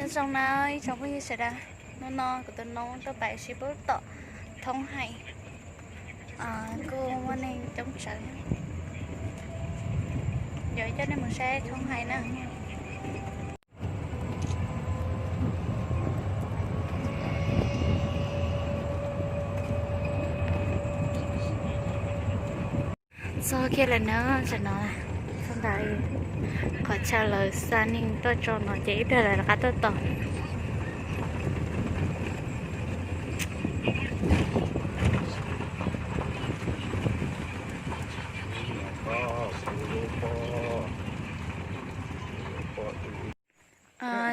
Zoo na ib tsoom phooj ywg sawv daws, hnub no kuv tus noob tuaj pais sib pub tom Thoob Hais, kuj muaj neeg coob tsawv, yuav coj nej mus saib Thoob Hais na. Txog kiag lawm na, tam no txog ntawm qhov chaw lawv xa neeg tuaj tso no ces ib pliag lawv rov qab tuaj tos.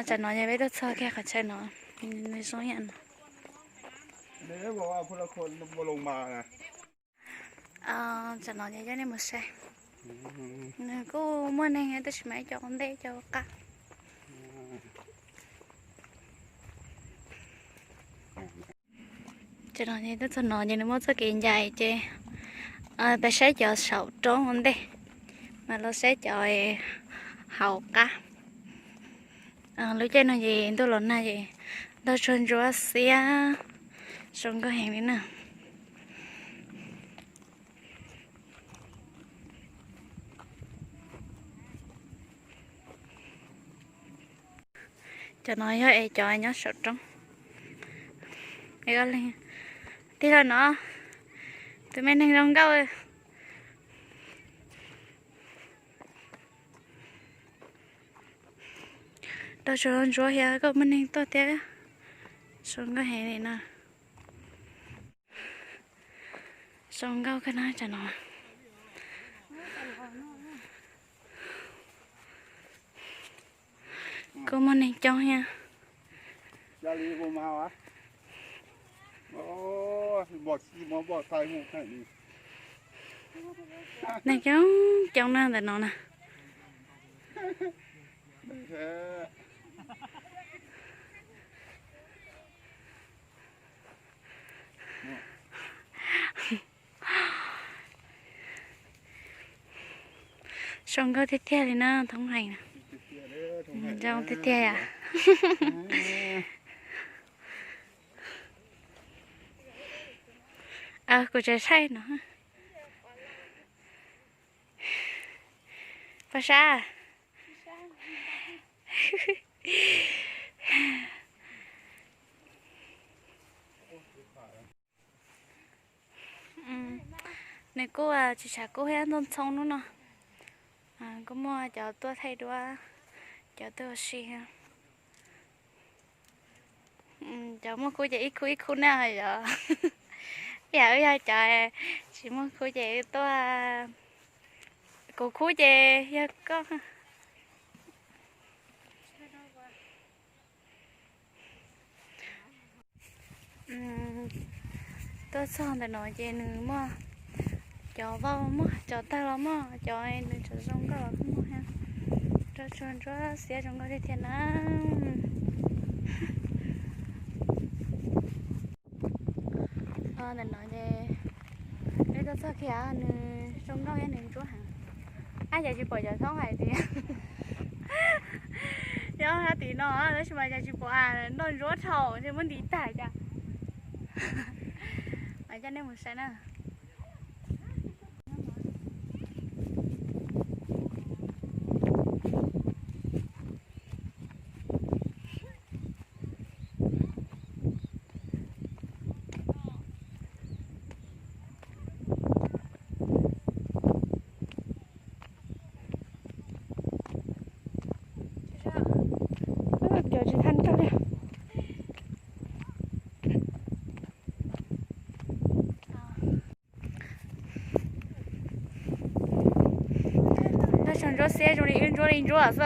Tam no yog peb tuaj txog kiag qhov chaw no, nws zoo yam no. Tam no ces coj nej mus saib, nws kuj muaj neeg tab sis mas ib co ua ntej ib co ua qab. Tam no ces tuaj txog no ces nws muaj txoj kev ncais ces peb saib cov saum roob ua ntej, mas los saib cov hauv qab. Lub caij no ces ntuj los nag ces ntog tsuag ntsuab xiab, zoo nkauj heev li na. Cov no yog es cov nyob saum roob. Tig los no, tus me neeg zoo nkauj. Ntog tsuag ntsuab thiab kuj muaj neeg tuaj thiab, zoo nkauj heev li no. Zoo nkauj kawg na tam no. Kuj muaj neeg coob thiab. Neeg coob coob na ntawm no na. Zoo nkauj tiag tiag li na Thoob Hais. Zoo tiag tiag yom. Kuv tseem saib no. Pab sab. Nws kuj tsis tshav kub thiab, ntxoov ntxoo hnub no. Kuj muaj cov tuaj thaij duab, cov tuaj ua si. Cov muaj khub ces ib khub ib khub na yom. Yam wb yog cov tsis muaj khub ces wb tuaj, kuv khub ces yog koj. Tuaj txog ntawm no ces nws muaj cov vauj muaj cov tawg los muaj, cov nws tseem zoo nkauj los kuj muaj thiab. Ntog tsuag ntsuab xiab zoo nkauj tiag tiag na. Ntawm no ces peb tuaj txog kiag nws zoo nkauj thiab nws ntsuab heev. Ab, cas tsis pom cov Thoob Hais tias nyob sab tim no tab sis mas cas tsis pom, nroj ntsuab dhau ces muab ntiv tag cas. Coj nej mus saib na. Cov tsis tau rau li. Ntog tsuag ntsuab xiab zoo li wb ntsuab li ntsuab xwb.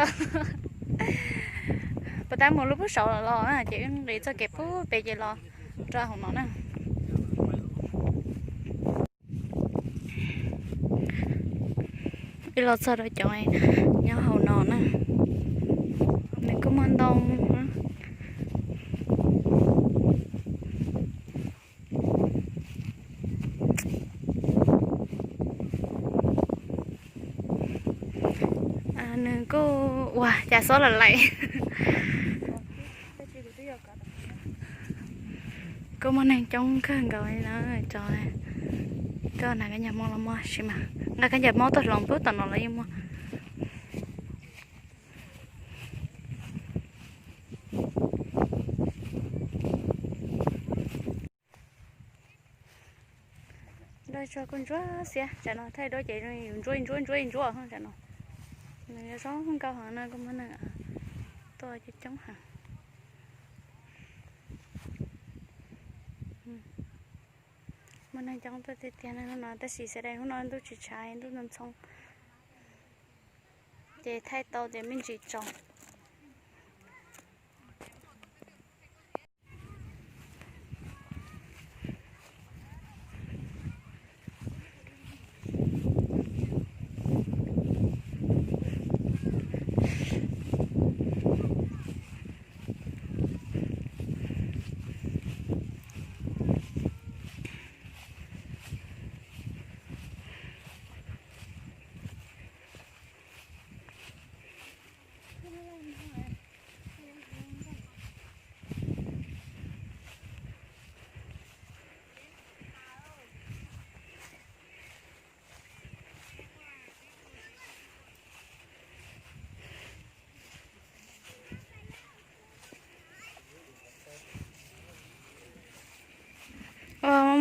Puas tab mus lub pub saud los los na ces wb nqis txoj kev pub pem ces los rau hauv no na. Wb los txog rau cov nyob hauv no na, nws kuj muaj ntoo. Nws kuj ua cas xob lawm lais. Kuj muaj neeg coob kawg nkaus li na, cov tuaj hnav khaub ncaws Hmoob los muaj, tab sis mas nqa khaub ncaws Hmoob tuaj hloov pub tom no los yeej muaj. Nroj tsuag kuj ntsuab xiab, tsam no thaij duab ces yus ntsuab ntsuab ntsuab ntsuab tsam no. Nws yuav zoo nkauj heev no kuj muaj neeg tuaj coob coob heev. Muaj neeg coob tuaj tiag tiag hnub no tab sis xav tias hnub no ntuj tsis tshav ntuj ntxhoo ntxhoo, ces thaij tau ces me ntsis tsaus.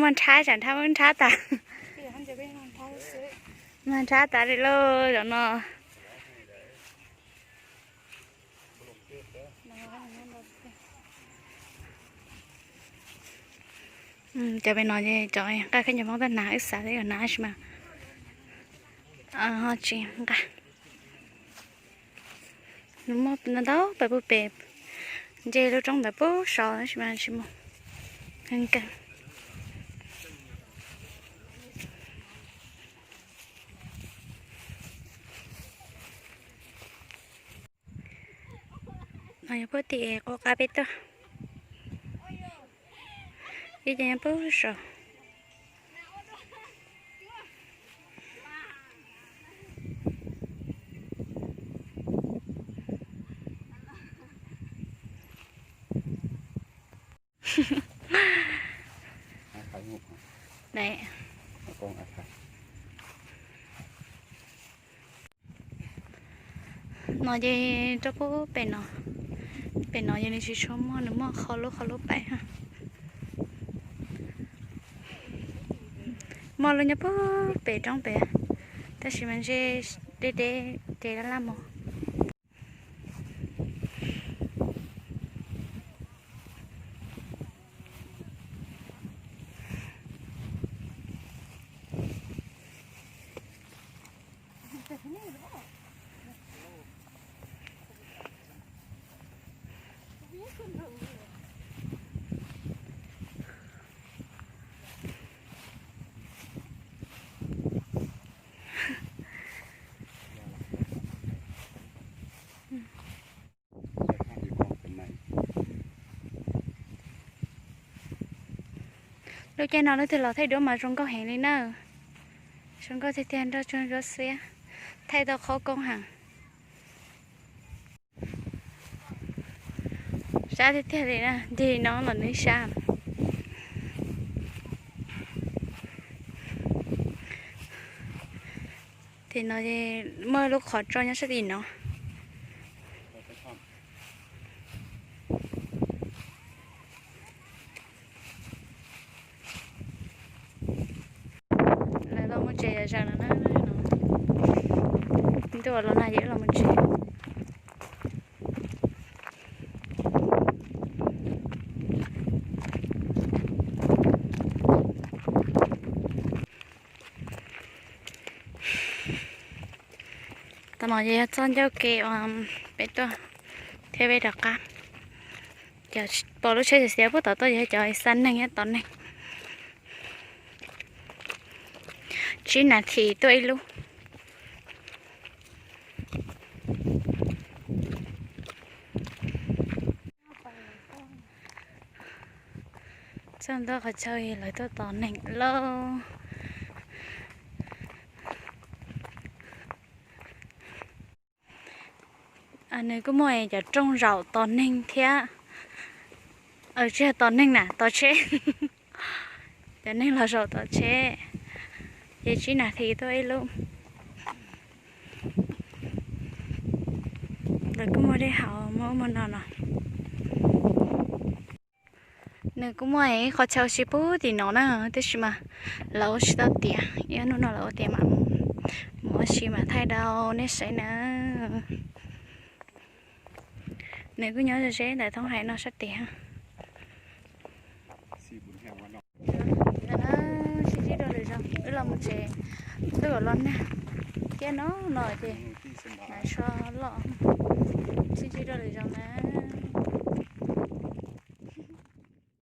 Muaj nrhab, tsam nrhab muab nrhab tas. Muab nrhab tas li lauj zaum no. Cov pem no ces cov nqa khaub ncaws Hmoob tuaj hnav, wb xav tias yuav hnav tab sis mas ho tsis nqa. Nws muaj ntau ntau pem puag pem, nce lub roob ntawd puag saud tab sis mas tsis mus. Heev kawg. No yog puag tim qub qab peb tuaj, ib ce nyob puag saud. No ces rau puag pem no, pem no ces nws tsis tshua muaj, nws muaj qhov lub qhov lub pem. Muaj lub nyob puag pem roob pem, tab sis mas ntshe deb deb ces laj laj mus. Lub caij no leej twg los thaij duab mas zoo nkauj heev li na. Zoo nkauj tiag tiag, nroj tsuag ntsuab xiab, thaij tau qhov koob heev. Sab tiag tiag li na, ncig no los nws sab. Tim no muaj lub qhov tsua nyob sab tim no. Lawv los mus tsev zam no na. Ntuj los nag ces los mus tsev. Tam no ces yog txoj ncauj ke uas peb tuaj thiab peb rov qab. Cov pom lub tsheb xiav xiav puag tom tuaj yog cov xa neeg thiab tos neeg. Tsib nas this tuaj ib lub. Txog ntua qhov chaw lawv tuaj tos neeg lauj. Nws kuj muaj cov rooj zaum tos neeg thiab. Tsis yog tos neeg na, tos tsheb. Cov neeg los zaum tos tsheb, ces tsib nas this tuaj ib lub. Lawv kuj muag dej haus muag ub muag no no. Nws kuj muaj ib qhov chaw ua si pub tim no na, tab sis mas lawv ua tsis tau tiav, ib hnub no lawv ua tiav mam mus ua si mam thaij rau nej saib na. Nws kuj nyob ze ze ntawm thoob haiv no sab tid. Sib ntsib rau lwm zaus, wb los mus tsev, twb los nag kiag no no ces hnav so loj. Sib ntsib rau lwm zaus na.